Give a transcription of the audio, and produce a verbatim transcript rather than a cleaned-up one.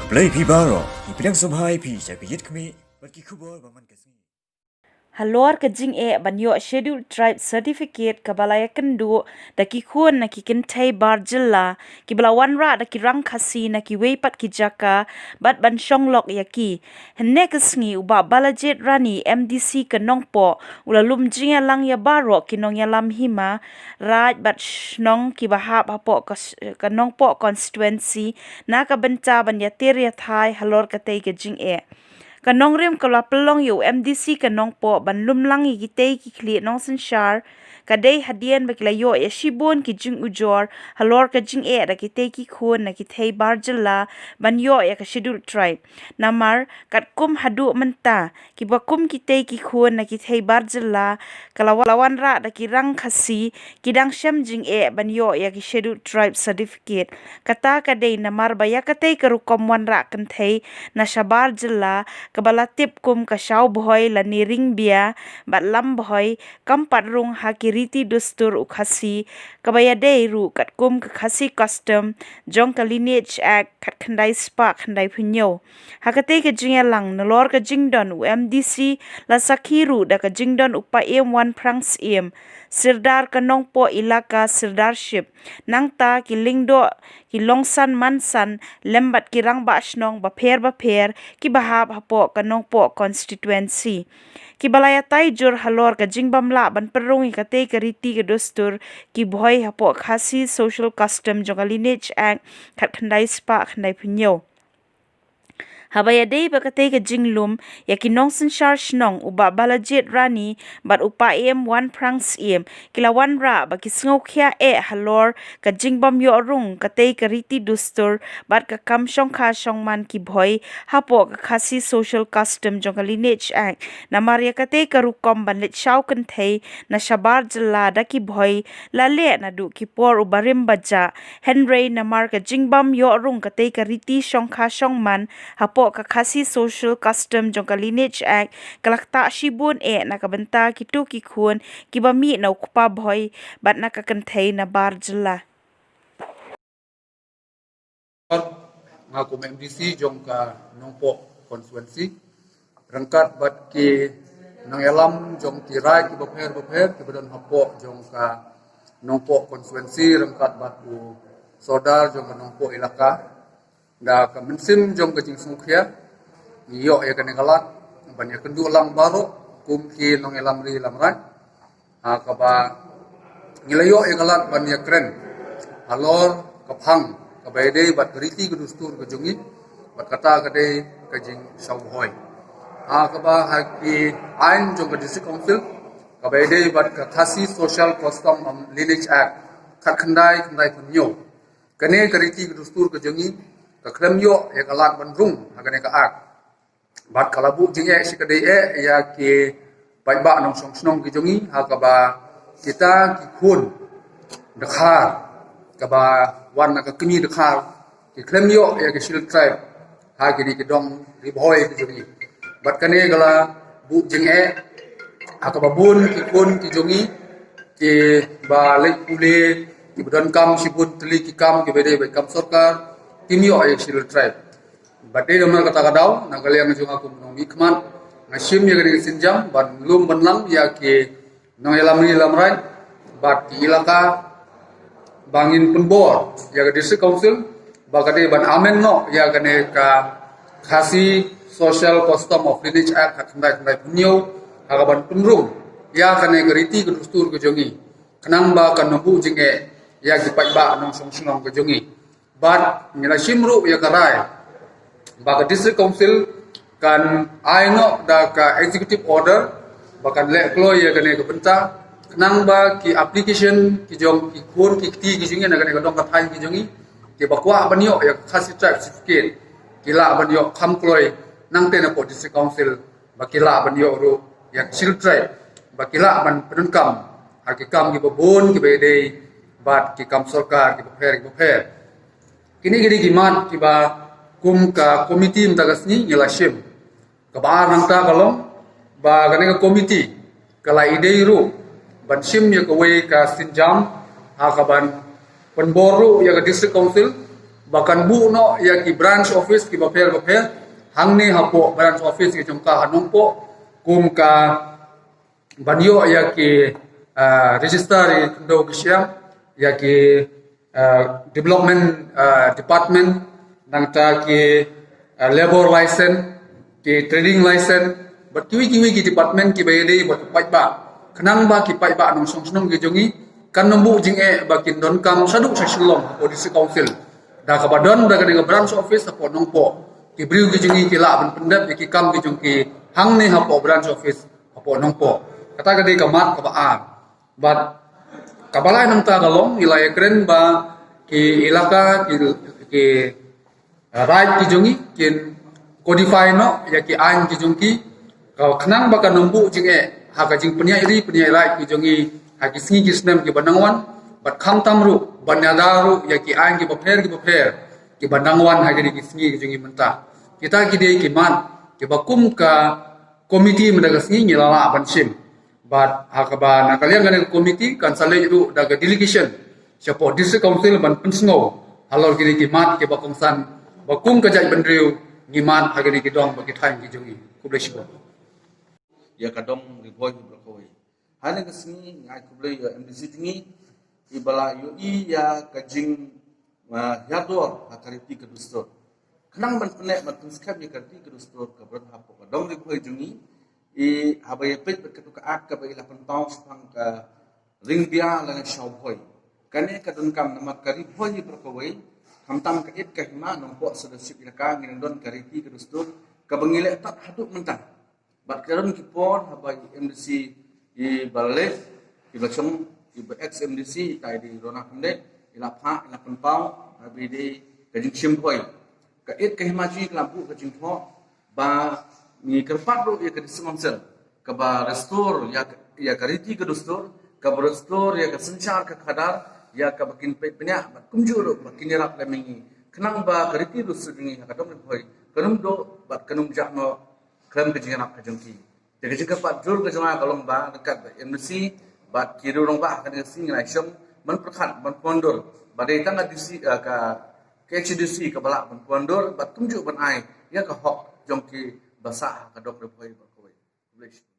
Blei phi baroh, ngi pdiang sngewbha ïa phi sha ka Ïit Khmih bad ki khubor ba man ka sngi. Halor ka jingeh ban ïoh Scheduled Tribe Certificate kaba la ïakynduh da ki khun na ki kynthei bar jylla kiba la wanrah da ki rang Khasi na kiwei pat ki jaka bad ban shong lok ïa ki. Hynne ka sngi u Bah Balajied Rani, M D C ka Nongpoh, u la lum jingïalang ïa baroh ki nongïalam hima raid bad shnong kiba hap hapoh ka, ka Nongpoh constituency na ka bynta ban ïatir ïathai halor katei ka jingeh. Ka nongrim ka la pynlong ïa u M D C ka Nongpoh ban lum lang ïa kitei ki khlieh nongsynshar ka dei hadien ba ki la ïoh ïa shibun ki jingujor halor ka jingeh da kitei ki khun na ki thei bar jylla ban ïoh ïa ka Scheduled Tribe. Namar katkum haduh mynta kiba kum kitei ki khun na ki thei bar jylla ka la wa-, la wanrah da ki rang Khasi, ki dang shem jingeh ban ïoh ïa ki Scheduled Tribe Certificate. Kata ka dei namar ba ïa katei ka rukom wanrah kynthei na shabar jylla kaba la tip kum ka shaw bhoi lane ring bia bad lam bhoi kam pat rung ha ki riti dustur u Khasi, kaba ïadei ruh katkum ka Khasi Custom jong ka Lineage Act khatkhyndai spah khyndaiphew hynñiew. Ha katei ka jingïalang nalor ka jingdon u M D C la sakhi ruh da ka jingdon u Paiem Wanphrang Syiem, Sirdar ka Nongpoh Elaka Sirdarship, nangta ki lyngdoh, ki longsan mansan lem bad ki rangbah shnong bapher bapher kiba hap hapoh ka Nongpoh constituency. Kiba la ïatai jur halor ka jingbym lah ban pynrung ïa katei ka riti ka dustur ki bhoi hapoh Khasi Social Custom jong ka Lineage Act khatkhyndai spah khyndaiphew hynñiew. Haba ïadei bad katei ka jinglum, ïa ki nongsynshar shnong u Bah Balajied Rani bad u Paiem Wanphrang Syiem ki la wanrah ba ki sngewkhia eh halor ka jingbym ïoh rung katei ka riti dustur bad ka kam shongkha shongman ki bhoi hapoh ka Khasi Social Custom jong ka Lineage Act. Namar ïa katei ka rukom ban leit shaw kynthei na shabar jylla da ki bhoi la leh naduh ki por u barim bajah. Hynrei namar ka jingbym ïoh rung katei ka riti shongkha shongman hapoh ka Khasi Social Custom jong ka Lineage Act ka la ktah shibun eh na ka bynta kito ki khun kiba mih na u kpa bhoi bad na ka kynthei nabar jylla. Nga kum M D C jong ka Nongpoh constituency ryngkat bad ki nongïalam jong ki raid kiba pher bapher kiba don hapoh jong ka Nongpoh constituency ryngkat bad u Sordar jong ka Nongpoh Elaka, da ka mynsiem jong ka jingsngewkhia ngi ïoh ïa kane ka lad ban ïakynduh lang baroh kum ki nongïalam ri lam raid. Ha kaba ngi la ïoh ïa ka lad ban ïakren halor ka phang kaba ïadei bad ka riti ka dustur ka jong ngi bad kata ka dei ka jingshaw bhoi. Ha kaba ha ki aiñ jong ka District Council kaba ïadei bad ka Khasi Social Custom and Lineage Act khatkhyndai khyndaiphew hynñiew. Kane ka riti ka dustur ka jong ngi ka khlem ïoh ïa ka lad ban rung ha kane ka Act. Bad ka la buh jingeh shi ka dei eh ïa ki paidbah nongshong shnong ki jong ngi ha kaba kita ki khun dkhar kaba wan na ka kmie dkhar ki khlem ïoh ïa ki Scheduled Tribe ha kine ki dong ri bhoi ki jong ngi. Bad kane ka la buh jingeh ha kaba bun ki khun ki jong ngi kiba leit pule, kiba don kam shibun tylli ki kam kiba dei bad kam sorkar, kim ïoh ïa ki Scheduled Tribe. Bad dei namar kata ka daw na ka liang jong nga kum u nongmihkhmat nga shim ïa kane ka sienjam ban lum ban lang ïa ki nongïalam ri lam raid bad ki elaka ba ngin pynbor ïa ka District Council ba ka dei ban amend noh ïa kane ka Khasi Social Custom of Lineage Act khatkhyndai khyndaiphew hynñiew ha kaban pynrung ïa kane ka riti ka dustur ka jong ngi khnang ba kan ym buh jingeh ïa ki paidbah nongshong shnong ka jong ngi. Bad ngi la shim ruh ïa ka rai ba ka District Council kan ai noh da ka executive order ba kan leh kloi ïa kane ka bynta khnang ba ki application ki jong ki khun ki kti ki jong ngi na kane ka dong ka thaiñ ki jong ngi kiba kwah ban ïoh ïa ka Khasi Tribe Certificate ki lah ban ïoh kham kloi nangta na pdeng District Council ba ki lah ban ïoh ruh ïa ka Scheduled Tribe ba ki lah ban pyndonkam ha ki kam kiba bun kiba ïadei bad ki kam sorkar kiba pher kiba pher. Kine ki dei ki mat kiba kum ka komiti mynta ka sngi ngi la shim. Kaba ar nangta ka long ba kane ka komiti ka la ïadei ruh ban shim ïa kawei ka sienjam ha kaban pynbor ruh ïa ka District Council ba kan buh noh ïa ki branch office ki bapher bapher hangne hapoh branch office ki jong ka ha Nongpoh, kum ka ban ïoh ïa ki register ïa ki khyndew ki shiang, ïa ki development department, nangta ki labour license, ki trading license, bad kiwei kiwei ki department kiba ïadei bad ki paidbah, khnang ba ki paidbah nongshong shnong ki jong ngi kan ym buh jingeh ba kin donkam shaduh sha Shillong hapoh District Council. Da kaba don da kane ka branch office hapoh Nongpoh, ki briew ki jong ngi ki lah ban pyndep ïa ki kam ki jong ki hangne hapoh branch office hapoh Nongpoh. Kata ka dei ka mat kaba ar. Bad kaba lai namta ka long, ngi la ïakren ba ki ilaka, ki, ki raid ki jong ngi kin codify noh ïa ki aiñ ki jong ki, ka khnang ba kan ym buh jingeh ha ka jingpynïaid ri pynïaid raid ki jong ngi ha ki sngi ki snem kiba nang wan, bad khamtam ruh ban ïada ruh ïa ki aiñ kiba pher kiba pher kiba nang wan ha kine ki sngi ki jong ngi mynta. Kita ki dei ki mat kiba kum ka komiti mynta ka sngi ngi la lah ban shim. Bad ha kaba na ka liang kane ka komiti kan sa leit ruh da ka delegation shapoh District Council ban pynsngew halor kine ki mat kiba kongsan ba kum ka jaitbynriew ngi mad ha kine ki dong bad ki thaiñ ki jong ngi. Khublei shibun. Ïa ka dong Ri Bhoi hi baroh kawei. Ha kane ka sngi ngi ai khublei ïa MDC jong ngi iba la ïohi ïa ka jing hiar dor ha ka riti ka dustur. Khnang ban pynneh ban pynskhem ïa ka riti ka dustur kaba don hapoh ka dong Ri Bhoi jong ngi, i haba ïa peit bad katu ka act kaba i la pynpaw shaphang ka ring bia lane shaw Bhoi. Kane ka donkam namar ka Ri Bhoi hi baroh kawei, khamtam ka Ït ka Hima, Nongpoh Sirdarship Elaka, ngi dang don ka riti ka dustur kaba ngi leh tad haduh mynta. Bad ka don ki por haba i MDC iba la leit, iba shong, iba ex MDC, i tai i Rona Khamdei, i la phah, i la pynpaw haba ïadei ka jingshim Bhoi. Ka Ït ka Hima jong ngi ka la buh ka jingthoh ba ngi kyrpad ruh ïa ka District Council kaba restore ïa ka, ïa ka riti ka dustur, kaba restore ïa ka synshar ka khadar, ïa kaba kin peit bniah bad kumjuh ruh ba kin ïarap lem ïa ngi, khnang ba ka riti dustur jong ngi ha ka dong Ri Bhoi kan ym duh bad kan ym jah noh khlem ka jingïarap ka jong ki. Te ka jingkyrpad jur ka jong nga ka long ba ryngkat bad MDC bad ki riew rangbah ha kane ka sngi ngi la shong ban pyrkhat ban pynwandur ba dei tang ka DC, eh, ka KHADC kaba lah ban pynwandur bad kumjuh ban ai ïa ka hok jong kiba sah ha ka dong Ri Bhoi baroh kawei. Khublei shibun.